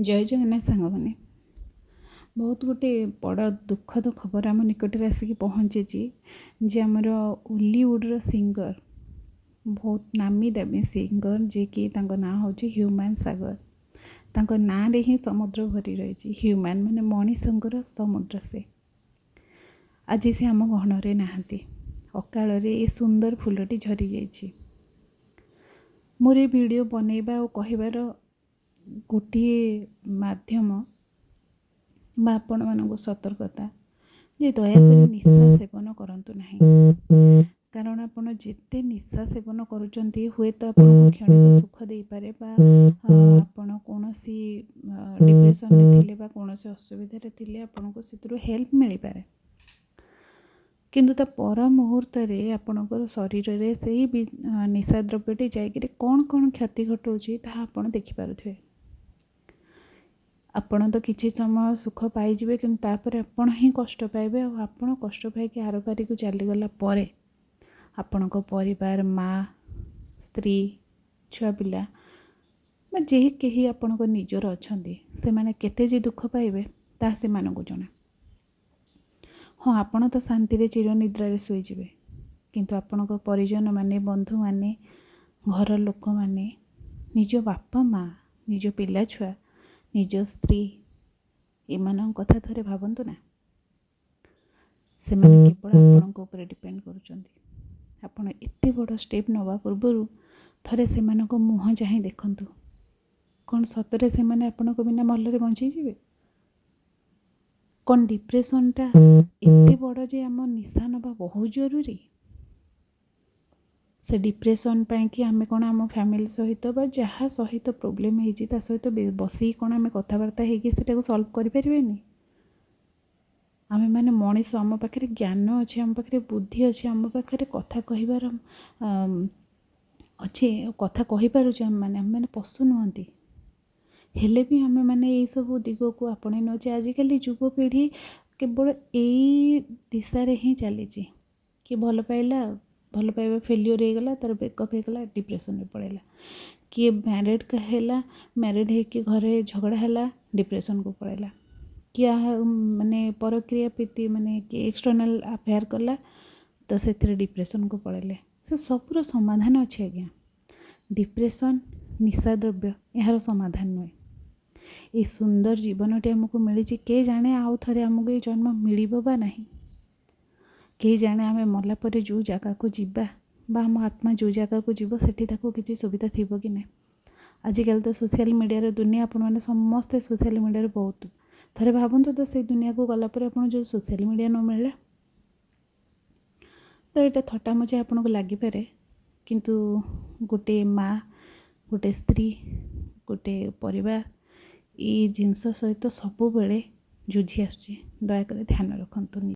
ଜୟ ଜଗନ୍ନାଥ ସାଙ୍ଗମାନେ। ବହୁତ ଗୋଟେ ବଡ଼ ଦୁଃଖଦ ଖବର ଆମ ନିକଟରେ ଆସିକି ପହଞ୍ଚିଛି ଯେ ଆମର ଓଲିଉଡ଼ର ସିଙ୍ଗର, ବହୁତ ନାମୀ ଦାମୀ ସିଙ୍ଗର, ଯିଏକି ତାଙ୍କ ନାଁ ହେଉଛି ହ୍ୟୁମାନ ସାଗର। ତାଙ୍କ ନାଁରେ ହିଁ ସମୁଦ୍ର ଭରି ରହିଛି। ହ୍ୟୁମାନ ମାନେ ମଣିଷଙ୍କର ସମୁଦ୍ର ସେ। ଆଜି ସେ ଆମ ଗହଣରେ ନାହାନ୍ତି। ଅକାଳରେ ଏ ସୁନ୍ଦର ଫୁଲଟି ଝରିଯାଇଛି। ମୋର ଏ ଭିଡ଼ିଓ ବନେଇବା ଆଉ କହିବାର ଗୋଟିଏ ମାଧ୍ୟମ ବା ଆପଣମାନଙ୍କୁ ସତର୍କତା ଯେ ଦୟାକରି ନିଶା ସେବନ କରନ୍ତୁ ନାହିଁ। କାରଣ ଆପଣ ଯେତେ ନିଶା ସେବନ କରୁଛନ୍ତି, ହୁଏତ ଆପଣଙ୍କୁ କ୍ଷଣିକ ସୁଖ ଦେଇପାରେ ବା ଆପଣ କୌଣସି ଡିପ୍ରେସନରେ ଥିଲେ ବା କୌଣସି ଅସୁବିଧାରେ ଥିଲେ ଆପଣଙ୍କୁ ସେଥିରୁ ହେଲ୍ପ ମିଳିପାରେ, କିନ୍ତୁ ତା ପର ମୁହୂର୍ତ୍ତରେ ଆପଣଙ୍କର ଶରୀରରେ ସେଇ ନିଶା ଦ୍ରବ୍ୟଟି ଯାଇକରି କ'ଣ କ'ଣ କ୍ଷତି ଘଟାଉଛି, ତାହା ଆପଣ ଦେଖିପାରୁଥିବେ। ଆପଣ ତ କିଛି ସମୟ ସୁଖ ପାଇଯିବେ, କିନ୍ତୁ ତାପରେ ଆପଣ ହିଁ କଷ୍ଟ ପାଇବେ। ଆଉ ଆପଣ କଷ୍ଟ ପାଇକି ଆରପାରିକୁ ଚାଲିଗଲା ପରେ ଆପଣଙ୍କ ପରିବାର, ମା, ସ୍ତ୍ରୀ, ଛୁଆ ପିଲା ବା ଯେ କେହି ଆପଣଙ୍କ ନିଜର ଅଛନ୍ତି, ସେମାନେ କେତେ ଯେ ଦୁଃଖ ପାଇବେ, ତାହା ସେମାନଙ୍କୁ ଜଣା। ହଁ, ଆପଣ ତ ଶାନ୍ତିରେ ଚିରନିଦ୍ରାରେ ଶୋଇଯିବେ, କିନ୍ତୁ ଆପଣଙ୍କ ପରିଜନମାନେ, ବନ୍ଧୁମାନେ, ଘର ଲୋକମାନେ, ନିଜ ବାପା ମା, ନିଜ ପିଲା ଛୁଆ, ନିଜ ସ୍ତ୍ରୀ, ଏମାନଙ୍କ କଥା ଥରେ ଭାବନ୍ତୁ ନା। ସେମାନେ କେବଳ ଆପଣଙ୍କ ଉପରେ ଡିପେଣ୍ଡ କରୁଛନ୍ତି। ଆପଣ ଏତେ ବଡ଼ ଷ୍ଟେପ୍ ନେବା ପୂର୍ବରୁ ଥରେ ସେମାନଙ୍କ ମୁହଁ ଚାହିଁ ଦେଖନ୍ତୁ। କ'ଣ ସତରେ ସେମାନେ ଆପଣଙ୍କ ବିନା ଭଲରେ ବଞ୍ଚିଯିବେ? କ'ଣ ଡିପ୍ରେସନ୍ଟା ଏତେ ବଡ଼ ଯେ ଆମ ନିଶା ନେବା ବହୁତ ଜରୁରୀ? ସେ ଡିପ୍ରେସନ୍ ପାଇଁକି ଆମେ କ'ଣ ଆମ ଫ୍ୟାମିଲି ସହିତ ବା ଯାହା ସହିତ ପ୍ରୋବ୍ଲେମ୍ ହେଇଛି, ତା ସହିତ ବସିକି କ'ଣ ଆମେ କଥାବାର୍ତ୍ତା ହେଇକି ସେଟାକୁ ସଲ୍ଭ କରିପାରିବେନି? ଆମେମାନେ ମଣିଷ, ଆମ ପାଖରେ ଜ୍ଞାନ ଅଛି, ଆମ ପାଖରେ ବୁଦ୍ଧି ଅଛି, ଆମ ପାଖରେ କଥା କହିବାର ଅଛି, କଥା କହିପାରୁଛୁ ଆମେମାନେ। ଆମେମାନେ ପଶୁ ନୁହନ୍ତି। ହେଲେ ବି ଆମେମାନେ ଏଇସବୁ ଦିଗକୁ ଆପଣେଇ ନେଉଛେ। ଆଜିକାଲି ଯୁବପିଢ଼ି କେବଳ ଏଇ ଦିଶାରେ ହିଁ ଚାଲିଛି କି ଭଲ ପାଇଲା, ଭଲ ପାଇବା ଫେଲିଓର ହେଇଗଲା, ତା'ର ବ୍ରେକଅପ୍ ହେଇଗଲା, ଡିପ୍ରେସନ୍ରେ ପଳେଇଲା। କିଏ ମ୍ୟାରେଡ଼୍ ହେଲା, ମ୍ୟାରେଡ଼୍ ହେଇକି ଘରେ ଝଗଡ଼ା ହେଲା, ଡିପ୍ରେସନ୍କୁ ପଳେଇଲା। କିଏ ମାନେ ପରକ୍ରିୟା ପ୍ରୀତି, ମାନେ କିଏ ଏକ୍ସଟର୍ନାଲ୍ ଆଫେୟାର୍ କଲା ତ ସେଥିରେ ଡିପ୍ରେସନ୍କୁ ପଳେଇଲେ। ସେ ସବୁର ସମାଧାନ ଅଛି ଆଜ୍ଞା। ଡିପ୍ରେସନ୍, ନିଶା ଦ୍ରବ୍ୟ ଏହାର ସମାଧାନ ନୁହେଁ। ଏଇ ସୁନ୍ଦର ଜୀବନଟି ଆମକୁ ମିଳିଛି, କିଏ ଜାଣେ ଆଉ ଥରେ ଆମକୁ ଏ ଜନ୍ମ ମିଳିବ ବା ନାହିଁ। କେହି ଜାଣେ ଆମେ ମଲା ପରେ ଯେଉଁ ଜାଗାକୁ ଯିବା ବା ଆମ ଆତ୍ମା ଯେଉଁ ଜାଗାକୁ ଯିବ, ସେଠି ତାକୁ କିଛି ସୁବିଧା ଥିବ କି ନାହିଁ। ଆଜିକାଲି ତ ସୋସିଆଲ୍ ମିଡ଼ିଆର ଦୁନିଆ। ଆପଣମାନେ ସମସ୍ତେ ସୋସିଆଲ୍ ମିଡ଼ିଆରେ ବହୁତ। ଥରେ ଭାବନ୍ତୁ ତ, ସେଇ ଦୁନିଆକୁ ଗଲା ପରେ ଆପଣ ଯେଉଁ ସୋସିଆଲ୍ ମିଡ଼ିଆ ନ ମିଳିଲା ତ? ଏଇଟା ଥଟ୍ଟା ମଜା ଆପଣଙ୍କୁ ଲାଗିପାରେ, କିନ୍ତୁ ଗୋଟେ ମା, ଗୋଟେ ସ୍ତ୍ରୀ, ଗୋଟେ ପରିବାର ଏଇ ଜିନିଷ ସହିତ ସବୁବେଳେ ଯୁଝି ଆସୁଛି। ଦୟାକରି ଧ୍ୟାନ ରଖନ୍ତୁ।